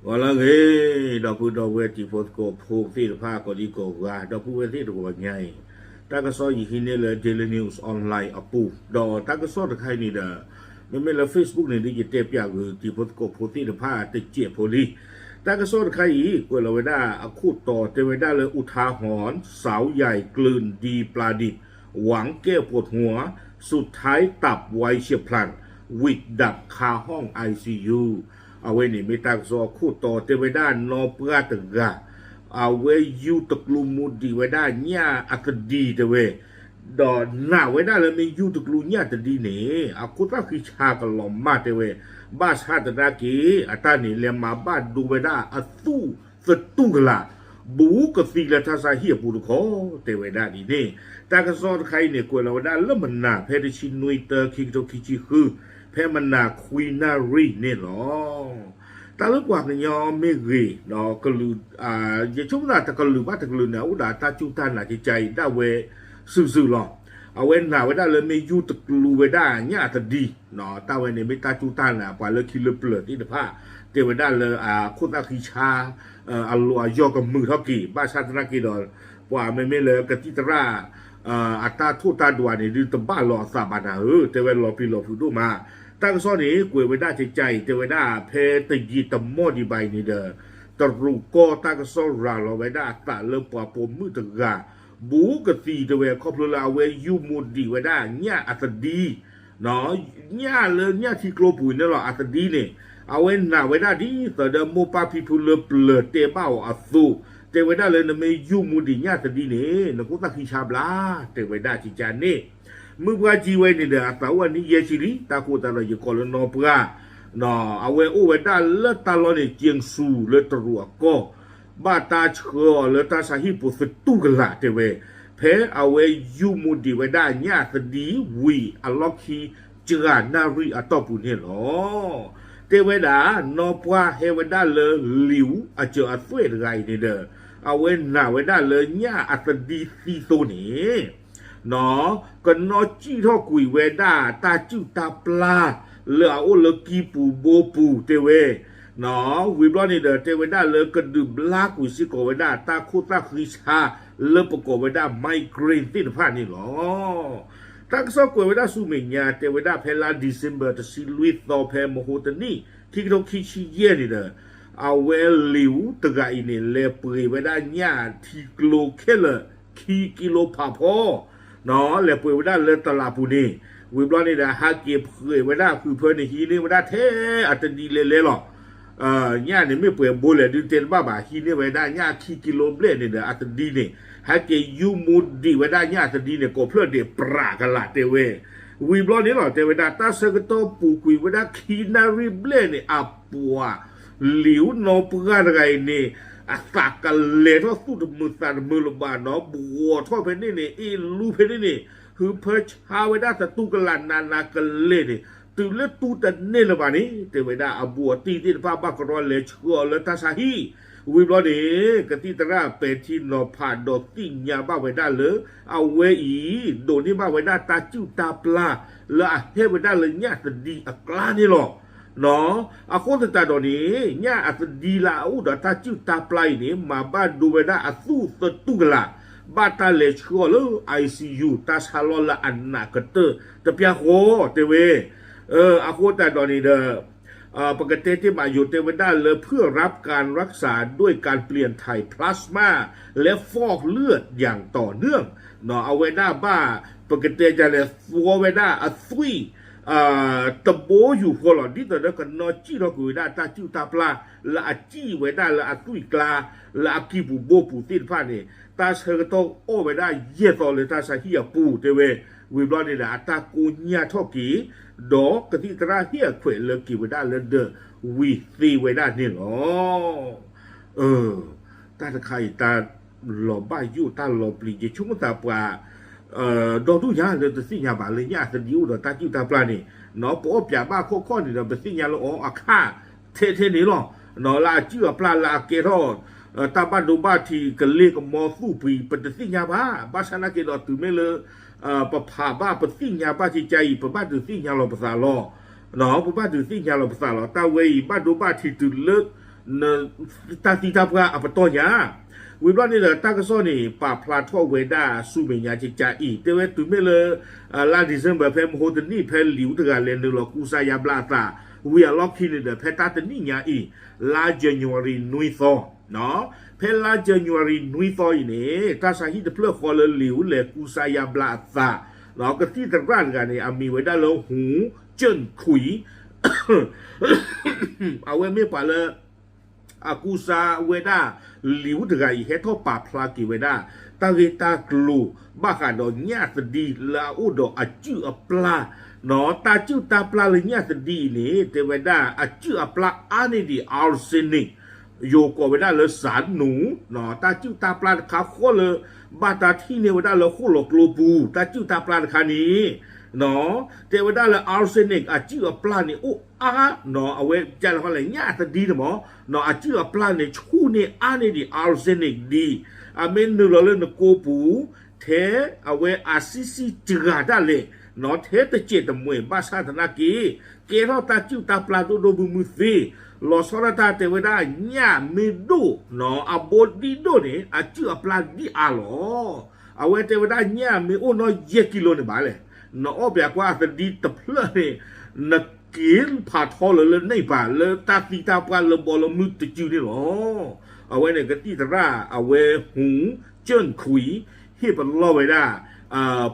ဂီၤလၢအဂ့ၤ, ဒီပုၢ်ဒီဝဲၢ်တံၤဖိသကိးဖိသ့ၣ်တဖၣ် ကိးဒံကိးဂၤ, ဒီပုၢ်ဝဲၢ်သ့ၣ်တဂီၤညါအံၤ, တၢ်ကစီၣ်ယဟံးန့ၢ်လၢ Daily News Online အပူၤ, ဒီးတၢ်ကစီၣ်တခါအံၤန့ၣ်ဒီး မ့မ့ၢ်လၢ Facebook န့ၣ်ဒ်ယတဲပၠးဂုာ်တံၤဖိသကိးဖိသ့ၣ်တဖၣ်တစဲးဖိလံ. တၢ်ကစီၣ်တခါအံၤ ကွဲးလီၤဝဲဒၣ်အခိၣ်တီတဲဝဲဒၣ်လၢ อุทาหรณ์ สาวใหญ่กลืนดีปลาดิบ หวังแก้ปวดหัว สุดท้ายตับวายเฉียบพลัน วิดดับคาห้อง ไอซียู အဝဲန့ၣ်မ့ၢ်တၢ်ကစီၣ်အခိၣ်တီတဲဝဲဒၣ်နီၢ်ပှၢ်တဂၤ အဝဲယူၢ်တကျူမူဒံးဝဲဒၣ်ညၣ်အသဒံတဲဝဲ, ဒီးနာ်ဝဲဒၣ်လၢမ့ၢ်ယူၢ်တကျူညၣ်တဒံန့ၣ် အခိၣ်သၣ်ဃံဆါကလီၤမၢ်တဲဝဲ, ဘၣ်ဆၣ်သနာ်က့ အတၢ်န့ၣ်လဲၤမၤဘၣ်ဒိဝဲဒၣ်အသူၣ်သတူၢ်ကလာ် ဘူးကသံလၢတၢ်ဆါဟံၣ်အပူၤတခီ တဲဝဲဒၣ်ဒ်န့ၣ်. တၢ်ကစီၣ်တခါအံၤန့ၣ် ကွဲးလီၤဝဲဒၣ်လၢမနၤဖဲတဆံနွံသီ ခံကထိခံဆံဃု ဖဲမနၤခွံနၣ်ရံၣ်န့ၣ်လီၤ. တၢ်လၢပှၤကညီမ့ၢ်ဂ့ၤ ဒီးကလုာ် ယဆိကမိၣ်သးတကလုာ်ဘၣ်တကလုာ်န့ၣ် အအိၣ်ဒီးတၢ်စူၢ်တၢ်နာ်ကကါအံၤဒၣ်ဝဲစုာ်စုာ်လီၤ. အဝဲနာ်ဝဲဒၣ်လၢမ့ၢ်ယူၢ်တကျူဝဲဒၣ်ညၣ်အသဒံ, တၢ်ဝဲန့ၣ်မ့ၢ်တၢ်စူၢ်တၢ်နာ်ပှၤလၢခံလၢပျၢၤသ့ၣ်တဖၣ် တဲဝဲဒၣ်လၢအခိၣ်သၣ်ဃံဆါ အလီၤအယီၢ်ကမုာ်ထီၣ်က့ၤ, ဘၣ်ဆၣ်သနာ်က့ဒီး ပှၤမ့မ့ၢ်လၢကသံၣ်သရၣ် အတၢ်ထိၣ်တၢ်ဒွးန့ၣ်ဒုးတဘၣ်လီၤအသးဘၣ်နၤဧၢ, တဲဝဲလီၤပျံၤလီၤဖုးဒိၣ်မး. တၢ်ကစီၣ်န့ၣ် ကွဲးဝဲဒၣ်ကကါအံၤ တဲဝဲဒၣ်ဖဲတယံာ်တမီၢ်ဒံးဘၣ်အံၤန့ၣ်ဒီး တရူးကီၢ်တၢ်ကစီၣ်ရၤလီၤဝဲဒၣ်အသးလၢပှၤပိာ်မုၣ်တဂၤ ဘူးကသံတဲဝဲ ခီဖျိလၢအဝဲယူၢ်မူဒံးဝဲဒၣ်ညၣ်အသဒံ ညၣ်လၢညၣ်ထံကျိပူၤန့ၣ်လီၤ အသဒံန့ၣ်, အဝဲနာ်ဝဲဒၣ်ဒ်သိးဒီးမိၢ်ပၢ်ဖံဖုလၢပျၢၤတဲဘၣ်အီၤအသိး, တဲဝဲဒၣ်လၢနမ့ၢ်ယူၢ်မူဒံးညၣ်သဒံန့ၣ် နခိၣ်သၣ်ဃံဆါဘျါ, တဲဝဲဒၣ်ကကါန့ၣ်. မုၢ်ပှၢ်ကံဝဲန့ၣ်ဒီး အသးအိၣ်အနံၣ်ယဲၢ်ဆံလံ, တၢ်ဃိသတးဒီးယကိးလၢနီၢ်ပှၢ် အဝဲအိၣ်ဝဲဒၣ်လၢတၢ်လီၢ်န့ၣ် ကၠ့ၣ်စူၤ လၢတရူးအကီၢ်, ဘၣ်တၢ်ဆှၢအီၤလၢတၢ်ဆါဟံၣ်ပူၤသတူၢ်ကလာ်တဲဝဲ, ဖဲအဝဲယူၢ်မူဒံးဝဲဒၣ်ညၣ်သဒံဝံၤအလီၢ်ခံ စှၤနၣ်ရံၣ်အတီၢ်ပူၤန့ၣ်လီၤ. တဲဝဲဒၣ် နီၢ်ပှၢ်ဟဲဝဲဒၣ်လၢလံာ်အစၢၤအသွဲၣ်တဂၤအံၤန့ၣ်ဒီး အဝဲနာ်ဝဲဒၣ်လၢညၣ်အသဒံသံသိန့ၣ် ကနီၣ်စံၣ်ထီၣ်ကွံာ်ဝဲဒၣ်တၢ်စုၣ်တၢ်ပျၢ် လၢအအိၣ်လၢကံၢ်ပူၤဘိပူၤတဲဝဲ, ဝံၤဘျီန့ၣ်ဒီး တဲဝဲဒၣ်လၢကဒုးဘျါကွံာ်စ့ၢ်ကီးဝဲဒၣ်တၢ်ခိၣ်သၣ်ဃံဆါ လၢပကိးဝဲဒၣ် migraine သ့ၣ်တဖၣ်န့ၣ်လီၤ. တၢ်ကစီၣ်ကွဲးဝဲဒၣ်ဆူမဲာ်ညါ တဲဝဲဒၣ်ဖဲလါ December တဆံလွံၢ်သီ ဖဲမဟိတနံၣ် ခံကထိခံဆံယဲၢ်န့ၣ်ဒီး အဝဲလံာ်တဂၤအံၤန့ၣ် လဲၤပှ့ၤဝဲဒၣ်ညၣ်ထံကျိခဲလၢာ် ခံကံလိဖးဖီ လဲၤပှ့ၤဝဲဒၣ်လၢတလးပူၤန့ၣ်, ဝံၤဘျီန့ၣ်ဒီး ဟးက့ၤပှ့ၤဝဲဒၣ်ဃုာ်ဖၢန့ၣ် ဟံးန့ၢ်ဝဲဒၣ်ထဲအတဒံလဲၤလဲၤလီၤ. ညၣ်န့ၣ်မ့ၢ်ပှဲၤဘိလဲၣ်ဒုးတဲတဘၣ်ဘၣ်, ဟံးန့ၢ်ဝဲဒၣ်ညၣ်ခံကံလိဘျဲၣ်န့ၣ်ဒီး အသဒံန့ၣ် ဟဲက့ၤယူၢ်မူဒံးဝဲဒၣ်ညၣ်အသဒံန့ၣ် ကိးဖျၢၣ်ဒံးပြးကလာ်တဲဝဲ. ဝံၤဘျီန့ၣ်လီၤ တဲဝဲဒၣ် တၢ်ဆၢကတီၢ်ပူၤကွံာ်ဝဲဒၣ်ခံနၣ်ရံၣ်ဘျဲၣ်န့ၣ် အပှၤ လံာ်နီၢ်ပှၢ်တဂၤအံၤန့ၣ် အသးကလဲၤထီၣ်သူၣ်တမုာ်သးတမုာ်လၢၤဘၣ်နီၤ, ဘှီးထီၣ်ဖဲန့ၣ်န့ၣ် အ့ၣ်လူဖဲန့ၣ်န့ၣ် ဟုးဖၢဆါဝဲဒၣ်သတူၢ်ကလာ်နးနးကလဲာ်န့ၣ် တုၤလၢတူၢ်တန့ၢ်လၢၤဘၣ်န့ၣ် တဲဝဲဒၣ် အဘူးအတံၢ်သ့ၣ်တဖၣ်ဘၣ်ကရီလဲၤဆှၢအီၤလၢတၢ်ဆါဟံၣ်, ဝံၤဘျီန့ၣ် ကသံၣ်သရၣ်ပဲာ်ထံနီၤဖးဒီးသ့ၣ်ညါဘၣ်ဝဲဒၣ်လၢ အဝဲအံၤ ဒိးန့ၢ်ဘၣ်ဝဲဒၣ်တၢ်စုၣ်တၢ်ပျၢ် လၢအဟဲဝဲဒၣ်လၢညၣ်သဒံအကျါန့ၣ်လီၤ. အဃိသတးဒီးန့ၣ် ညၣ်အသဒံလၢအအိၣ်ဒီးတၢ်စုၣ်တၢ်ပျၢ်အံၤန့ၣ် မၤဘၣ်ဒိဝဲဒၣ်အသူၣ်သတူၢ်ကလာ် ဘၣ်တၢ်လဲၤဆှၢအီၤလၢ ICU တၢ်ဆါလီၢ်လၢအနးကတၢၢ်တပျၢ်ဃီ တဲဝဲ. အဃိသတးဒီးန့ၣ်ဒီး ပကတဲတ့ၢ်မးယိၤ တဲဝဲဒၣ်လၢ เพื่อรับการรักษาด้วยการเปลี่ยนถ่ายพลาสมาและฟอกเลือดอย่างต่อเนื่อง အဝဲဒၣ်ဘၣ် ပကတဲဒ်လဲၣ် သွီဝဲဒၣ်အသွံၣ် တဘိယူၢ်ဃီလီၤ ဒ်သိးဒီးကနီၣ်စံၣ်ထီၣ်ကွံာ်ဝဲဒၣ်တၢ်စုၣ်တၢ်ပျၢ် လၢအစံၣ်ဝဲဒၣ်လၢအသွံၣ်ကျါ လၢအကံၢ်ပူၤဘိပူၤသ့ၣ်တဖၣ်န့ၣ် တၢ်ဆၢကတီၢ်အီၣ်ဝဲဒၣ်ယဲၢ်သီလၢတၢ်ဆါဟံၣ်အပူၤတဲဝဲ. ဝံၤဘျီန့ၣ်ဒီး အတၢ်ကိၢ်ညၢ်ထီၣ်က့ၤ ဒီးကသံၣ်သရၣ်ဟ့ၣ်အခွဲးလၢက့ၤဝဲဒၣ်လၢဒၢးဝံၤသ့ဝဲဒၣ်န့ၣ်လီၤ. တၢ်တခါအံၤ တၢ်လီၤဘၣ်ယိၣ်တၢ်လီၤပျံၤ ယဆိကမိၣ်သးပှၤ ဒီဒူၣ်ညါလၢတသ့ၣ်ညါဘၣ်လၢညၣ်အသဒံအိၣ်ဒီးတၢ်စုၣ်တၢ်ပျၢ်န့ၣ် ပအီၣ်ပၠးဘၣ်ခီၣ်ခီၣ်န့ၣ်ဒီး ပသ့ၣ်ညါလၢအီၤအခါထဲထဲန့ၣ်လီၤ. လၢအစုၣ်အပျၢ်လၢအကဲထီၣ် တၢ်ဘၣ်ဒိဘၣ်ထံးကလ့ကမီသူၣ်ပှံၤ ပတသ့ၣ်ညါဘၣ်. ဘၣ်ဆၣ်နာ်က့ဒီးတုၤမ့ၢ်လၢ ပဖးဘၣ်ပသ့ၣ်ညါဘၣ်ကကါအံၤ ပဘၣ်ဒုးသ့ၣ်ညါလီၤပသးလီၤ. ပဘၣ်ဒုးသ့ၣ်ညါလီၤပသးလီၤ. တၢ်ဝဲအံၤ ဘၣ်ဒိဘၣ်ထံးတုၤလၢ တၢ်သံတၢ်ပှၢ်အပတီၢ်ညါ. ဝံၤဘျီန့ၣ်ဒီး တၢ်ကစီၣ်န့ၣ် ပာ်ဖျါထီၣ်ဝဲဒၣ်ဆူမဲာ်ညါကကါအံၤ တဲဝဲတုၤမ့ၢ်လၢ လါ December ဖဲမဟိတနံၣ် ဖဲလံာ်အူတဂၤလဲၤနုာ်လီၤကူစါယါဘျါအသး ဝံၤအလီၢ်ခံန့ၣ်ဒီး ဖဲတၢ်တနံၣ်ညါအံၤ လါ January နွံသီ ဖဲလါ January နွံသီအံၤန့ၣ် တၢ်ဆါဟံၣ်တဖျၢၣ်ဃီလၢလံာ်အူလဲၤကူစါယါဘျါအသး ကသံၣ်သရၣ်တဂၤန့ၣ် အမံၤဝဲဒၣ်လၢ ဟူ ကၠၣ်ခွံ အဝဲမ့ၢ်ပှၤလၢ အကူစါဝဲဒၣ် လံာ်အူတဂၤအံၤ ဟဲထီၣ်ပာ်ဖျါက့ၤဝဲဒၣ် တၢ်ဂ့ၢ်တၢ်ကျိၤ ဘၣ်ဃးဒီးညၣ်သဒံလၢအအိၣ်ဒီးအစုၣ်အပျၢ် တၢ်စုၣ်တၢ်ပျၢ်လၢညၣ်သဒံအံၤန့ၣ် တဲဝဲဒၣ်အစုၣ်အပျၢ်အါန့ၢ်ဒံး arsenic ယိၤကိးဝဲဒၣ်လၢစၢနူၤ တၢ်စုၣ်တၢ်ပျၢ်တခါဃီလၢ ဘၣ်တၢ်ထံၣ်န့ၢ်ဝဲဒၣ်လၢဃိၣ်လီၤကျိပူၤ တၢ်စုၣ်တၢ်ပျၢ်တခါန့ၣ် တဲဝဲဒၣ်လၢ arsenic အစုၣ်အပျၢ်န့ၣ်အိၣ်အါ အဝဲကလဲၤခီလဲၣ် ညၣ်သဒံန့ၣ်မး အစုၣ်အပျၢ်န့ၣ် ဆူၣ်န့ၢ်အါန့ၢ်ဒံး arsenic ဒံး အမ့ၢ်နုာ်လီၤလၢနကိပူၤ ထဲအဝဲအဆံးဆံးစှၤဒၣ်လဲာ် ထဲတစဲးတမှဲၤဘၣ်ဆၣ်သနာ်က့ ကဲထီၣ်တၢ်စုၣ်တၢ်ပျၢ်ဒိၣ်ဒိၣ်မုၢ်မုၢ်သ့ လီၤဆီဒၣ်တၢ်တဲဝဲဒၣ်ညၣ်မ့ၢ်ဒိၣ် အဘိဒံဒိၣ်န့ၣ် အစုၣ်အပျၢ်ဒံးအါလီၤ. အဝဲတဲဝဲဒၣ်ညၣ်မ့ၢ်အိၣ်နီၢ်ယဲၢ်ကံလိၤန့ၣ်ဘၣ်လဲၣ် နအီၣ်ပၠးကွၢ်အသဒံတဖျၢၣ်န့ၣ် နက့ၤဖးထီလၢလၢန့ၢ်ပၢ် လၢတၢ်သံတၢ်ပှၢ်လၢဘီလၢမုၢ်တစုန့ၣ်လီၤ. အဝဲန့ၣ်ကသံၣ်သရၣ်အဝဲဟူ ကၠၣ်ခွံ ဟ့ၣ်ပလီၢ်ဝဲဒၣ်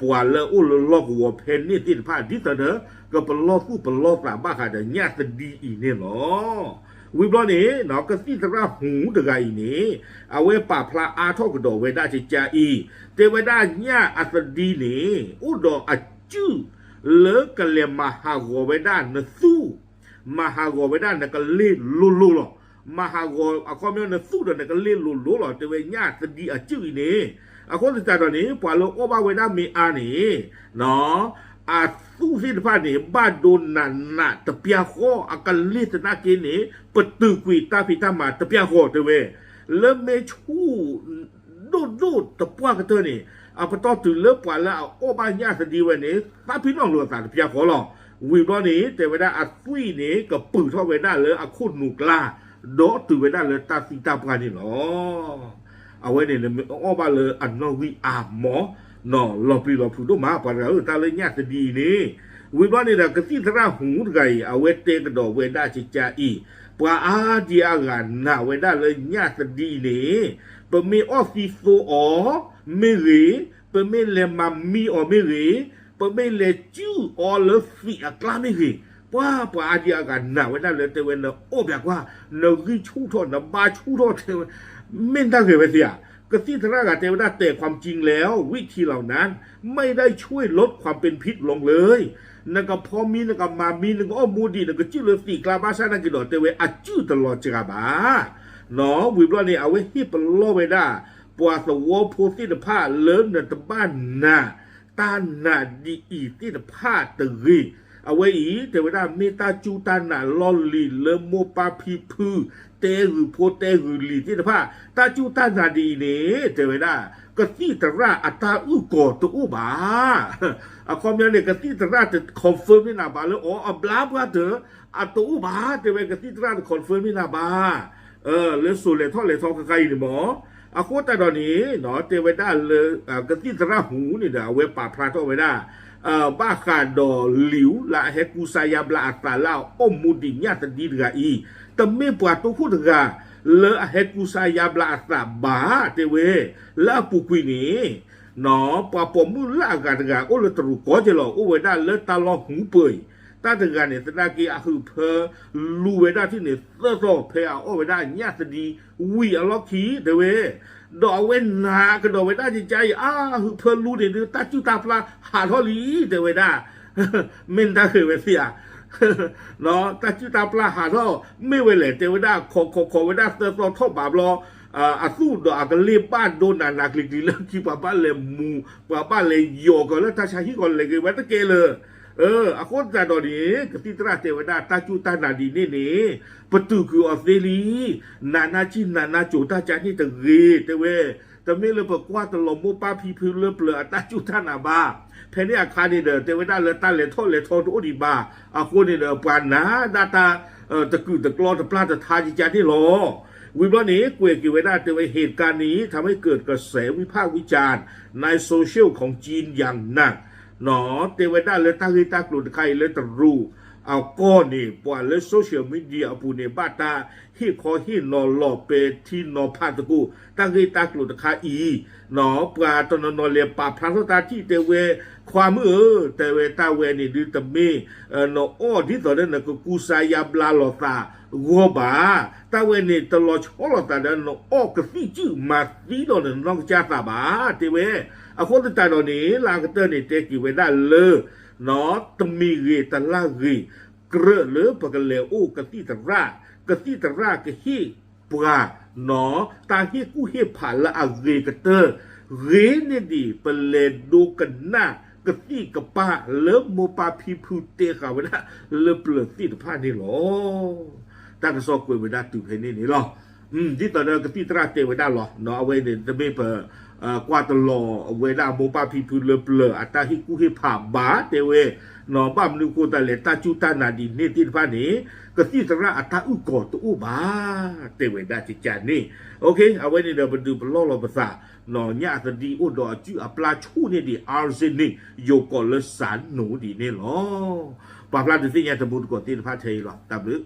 ပှၤလၢအိၣ်လၢလီၢ်ကဝီၤဖဲန့ၣ်သ့ၣ်တဖၣ် ဒ်သိးဒီး ကပလီၢ်သူၣ်ပလီၢ်သးဘၣ်ဃးဒီးညၣ်သဒံအံၤန့ၣ်လီၤ. ဝံၤဘျီန့ၣ် ကသံၣ်သရၣ်ဟူတဂၤအံၤန့ၣ် အဝဲပာ်ဖျါအါထီၣ်ကဒီးဝဲဒၣ်ကကါအံၤ တဲဝဲဒၣ်ညၣ်အသဒံန့ၣ် အိၣ်ဒီးအစုၣ် လၢကလဲၤမၤဟးဂီၤဝဲဒၣ်နသူၣ် မၤဟးဂီၤဝဲဒၣ်နကလ့ၢ်လိၤလိၤလီၤ. မၤဟးဂီၤအခီပညီနသူၣ်ဒီးနကလ့ၢ်လိၤလိၤလီၤ တဲဝဲညၣ်သဒံအစုၣ်အံၤန့ၣ်. အဃိသတးဒီးန့ၣ် ပှၤလၢအီၣ်ဘၣ်ဝဲဒၣ်မ့ၢ်အါန့ၣ် အသူၣ်သ့ၣ်တဖၣ်န့ၣ် ဘၣ်ဒိနးနးတပျၢ်ဃီ အကလ့ၢ်သနာ်က့န့ၣ် ပတုာ်ကွံာ်တၢ်ဖံးတၢ်မၤတပျၢ်ဃီတဲဝဲ လၢမ့ၢ်ဆူၣ် ဒိၣ်ဒိၣ်တပှၢ်ကတၢၢ်န့ၣ် အပတီၢ်တုၤလၢပှၤလၢအအီၣ်ဘၣ်ညၣ်သဒံဝဲန့ၣ် သးဖံးနီၣ်လိာ်အသးတပျၢ်ဃီလီၤ. ဝံၤဘျီန့ၣ် တဲဝဲဒၣ်အသွံၣ်န့ၣ် ကပုာ်ထီၣ်ဝဲဒၣ်လၢအခိၣ်နူာ်ကျါ ဒီးတုၤဝဲဒၣ်လၢတၢ်သံတၢ်ပှၢ်န့ၣ်လီၤ. အဝဲန့ၣ်နမ့ၢ်အီၣ်ဘၣ်လၢအနီၣ်ဂံၢ်အါမး လီၤပျံၤလီၤဖုးဒိၣ်မး ပှၤတဂၤဧၢ တၢ်လၢညၣ်သဒံအံၤန့ၣ်. ဝံၤဘျီန့ၣ်ဒီး ကသံၣ်သရၣ်ဟူတဂၤအံၤ အဝဲတဲကဒီးဝဲဒၣ်ကကါအံၤ ပှၤအါဒံအါဂၤနာ်ဝဲဒၣ်လၢညၣ်သဒံအံၤန့ၣ် ပမ့ၢ်အီၣ်သံသိအီၤမ့ၢ်ဂ့ၤ, ပမ့ၢ်လဲၤမၤမံအီၤမ့ၢ်ဂ့ၤ, ပမ့ၢ်လဲၤစုၣ်အီၤလၢသံးအကျါမ့ၢ်ဂ့ၤ, ပှၤ ပှၤအါဒံအါဂၤနာ်ဝဲဒၣ်လၢတဲဝဲ နအီၣ်ပၠးကွၢ်, နဂံၢ်ဆူၣ်ထီၣ် နဘါဆူၣ်ထီၣ်တဲဝဲ, မ့ၢ်တၢ်ဂ့ၤဝဲသ့ဧါ. ကသံၣ်သရၣ်ဂၤတဲဝဲဒၣ် แต่ความจริงแล้ว วิธีเหล่านั้น ไม่ได้ช่วยลดความเป็นพิษลงเลย နကဖီမံ နကမၤမံ နကအီၣ်မူဒံး နကစုၣ်လၢသံးကျါဘၣ်ဆၣ်နာ်က့ၤဒီး တဲဝဲအစုၣ်တလီၤစှၤဘၣ်. ဝံၤဘျီန့ၣ် အဝဲဟ့ၣ်ပလီၢ်ဝဲဒၣ် ပှၤသဝီဖိသ့ၣ်တဖၣ်လၢနတဘၣ်နာ် တၢ်နာ်ဒ်အံၤသ့ၣ်တဖၣ်တဂ့ၤ. အဝဲအံၤ တဲဝဲဒၣ်မ့ၢ်တၢ်စူၢ်တၢ်နာ်လီၢ်လံၤလၢမိၢ်ပၢ်ဖံဖု တဲဂုာ်ဖိတဲဂုာ်လံၤသ့ၣ်တဖၣ် တၢ်စူၢ်တၢ်နာ်ဒ်အံၤန့ၣ် တဲဝဲဒၣ် ကသံၣ်သရၣ်အတၢ်အုၣ်ကီၤတအိၣ်ဘၣ်. အခီပညီန့ၣ် ကသံၣ်သရၣ်တ confirm န့ၢ်နၤဘၣ်လၢအီၤ အဘျါပှၤတၢၢ် အတအိၣ်ဘၣ် တဲဝဲ ကသံၣ်သရၣ်တ confirm န့ၢ်နၤဘၣ် လၢစိၤလဲၤထီၣ်လဲၤထီခဲခါအံၤန့ၣ်မ့ၢ်. အဃိသတးဒီးန့ၣ် တဲဝဲဒၣ်လၢ ကသံၣ်သရၣ်ဟူန့ၣ်ဒီး အဝဲပာ်ဖျါထီၣ်ဝဲဒၣ် ဘၣ်ဃးဒီးလံာ်အူလၢအဟဲကူစါယါဘျါအသးလၢအအီၣ်မူဒံးညၣ်သဒံတဂၤအံၤ တမ့ၢ်ပှၤတိခိၣ်တဂၤ လၢအဟဲကူစါယါဘျါအသးဘၣ် တဲဝဲ လၢအပူၤကွံာ်န့ၣ် ပှၤပိာ်မုၣ်လၢအဂၤတဂၤ အိၣ်လၢတရူးကီၢ်ကဲလီၤ အိၣ်ဝဲဒၣ်လၢတၢ်လီၢ်ဟူပၢၤအံၤ တၢ်တဂၤန့ၣ် သနာ်က့အဟုးဖၢလူဝဲဒၣ်ထံၣ်န့ၣ် သၢသီဖဲအအီၣ်ဝဲဒၣ်ညၣ်သဒံဝံၤအလီၢ်ခံ တဲဝဲ ဒီးအဝဲနာ်ကဒီးဝဲဒၣ်ကကါအံၤ အါ အဟုးဖၢလူန့ၣ်ဒုး တၢ်စုၣ်တၢ်ပျၢ်ဟးထီၣ်လံ တဲဝဲဒၣ် မ့ၢ်တၢ်ဂ့ၤဝဲသ့ဧါ. တၢ်စုၣ်တၢ်ပျၢ်ဟးထီၣ် မ့ၢ်ဝဲလဲၣ် တဲဝဲဒၣ် ခိးခိးခိးဝဲဒၣ်သၢသီထီၣ်ဘးဘျီ အသူၣ်ဒီးအကလ့ၢ်ဘၣ်ဒိနးနးကျံၤကျံၤလၢခံ ပှၤဘၣ်လဲၤမူၤ ပှၤဘၣ်လဲၤယီၤကီၤလၢတၢ်ဆါဟံၣ်ကီးလဲၤက့ၤဝဲတကဲလၢာ်. အဃိသတးဒီးန့ၣ် ကသံၣ်သရၣ်တဲဝဲဒၣ် တၢ်စူၢ်တၢ်နာ်ဒ်န့ၣ်န့ၣ် ပတုာ်ကွံာ်အီၤသ့လံ. နးနးဆံၣ်နးနးစိၤတၢ်ကါန့ၣ်တဂ့ၤ တဲဝဲ တမ့ၢ်လၢပကွၢ်တလီၤမိၢ်ပၢ်ဖံဖုလၢပျၢၤအတၢ်စူၢ်တၢ်နာ်ဘၣ်. ဖဲန့ၣ်အခါန့ၣ်ဒီး တဲဝဲဒၣ်လၢတၢ်လဲၤထီၣ်လဲၤထီတအိၣ်ဒံးဘၣ်. အဃိန့ၣ်ဒီး ပှၤနာ်ဒၣ်တၢ် တကုာ်တကျီတပျၢ်တထါကကန့ၣ်လီၤ. ဝံၤဘျီန့ၣ် ကွဲးက့ၤဝဲဒၣ်တဲဝဲ เหตุการณ์นี้ทำให้เกิดกระแสวิพากษ์วิจารณ์ในโซเชียลของจีนอย่างหนัก တဲဝဲဒၣ်လၢတၢ်ဂ့ၢ်တၢ်ကျိၤတခါအံၤလၢတရူးအကီၢ်န့ၣ် ပှၤလၢ social media အပူၤန့ၣ် ဘၣ်တၢ်ဟ့ၣ်ခီဟ့ၣ်နီၤလီၤပဲာ်ထံနီၤဖးသကိး တၢ်ဂ့ၢ်တၢ်ကျိၤတခါအံၤ ပှၤတနီၤနီၤလဲၤပာ်ဖျါထီၣ်တၢ်ထံၣ်တဲဝဲ ခွါမုၣ်ဧၢ တဲဝဲတၢ်ဝဲန့ၣ်ဒုးတမ့ၢ် နအီၣ်ဒ်သိးဒီးနကကူစါယါဘျါလိာ်သးဂီၢ်ဘၣ်. တၢ်ဝဲန့ၣ်တလီၤဆီလိာ်သးဒီးနအီၣ်ကသံၣ်စုၣ်မၤသံဒီးနနီၢ်ကစၢ်သးဘၣ် တဲဝဲ. အဃိသတးဒီးန့ၣ် လၢအကတၢၢ်န့ၣ်တဲက့ၤဝဲဒၣ်လၢ တမံၤဂ့ၤတလါဂ့ၤ ကြၢးလၢပကလဲၤအိၣ်ကသံၣ်သရၣ်, ကသံၣ်သရၣ်ကဟ့ၣ်ပှၤ တၢ်ဟ့ၣ်ကူၣ်ဟ့ၣ်ဖးလၢအဂ့ၤကတၢၢ် ဂ့ၤန့ၢ်ဒံး ပလဲၤဒိကနၣ်ကသံၣ်ကပၤလၢမိၢ်ပၢ်ဖံဖုတဲဃာ်ဝဲဒၣ်လၢပျၢၤသ့ၣ်တဖၣ်န့ၣ်လီၤ. တၢ်ကစီၣ်ကွဲးဝဲဒၣ်တုၤဖဲန့ၣ်န့ၣ်လီၤ. ဒ်သိးဒီးကသံၣ်သရၣ်တဲဝဲဒၣ်လီၤ အဝဲန့ၣ်တမ့ၢ်ပ ကွၢ်တလီၤဝဲဒၣ်မိၢ်ပၢ်ဖံဖုလၢပျၢၤအတၢ်ဟ့ၣ်ကူၣ်ဟ့ၣ်ဖးဘၣ် တဲဝဲ, ဘၣ်မနုၤဃိသတးလဲၣ် တၢ်စူၢ်တၢ်နာ်ဒ်န့ၣ်သ့ၣ်တဖၣ်န့ၣ် ကသံၣ်သရၣ်အတၢ်အုၣ်ကီၤတအိၣ်ဘၣ် တဲဝဲဒၣ်ကကန့ၣ်. အဝဲန့ၣ်ဒီးပဒုးပလီၢ်လီၤပသး ညၣ်အသဒံအိၣ်ဒီးအစုၣ်အပျၢ်ဆူၣ်န့ၢ်ဒံး arsenic ယိၤကီးလၢစးနိဒ်န့ၣ်လီၤ. ပာ်ဖျါဒုးသ့ၣ်ညါတမူတကိးသ့ၣ်တဖၣ်ထဲအံၤလီၤ. တၢ်ဘျုး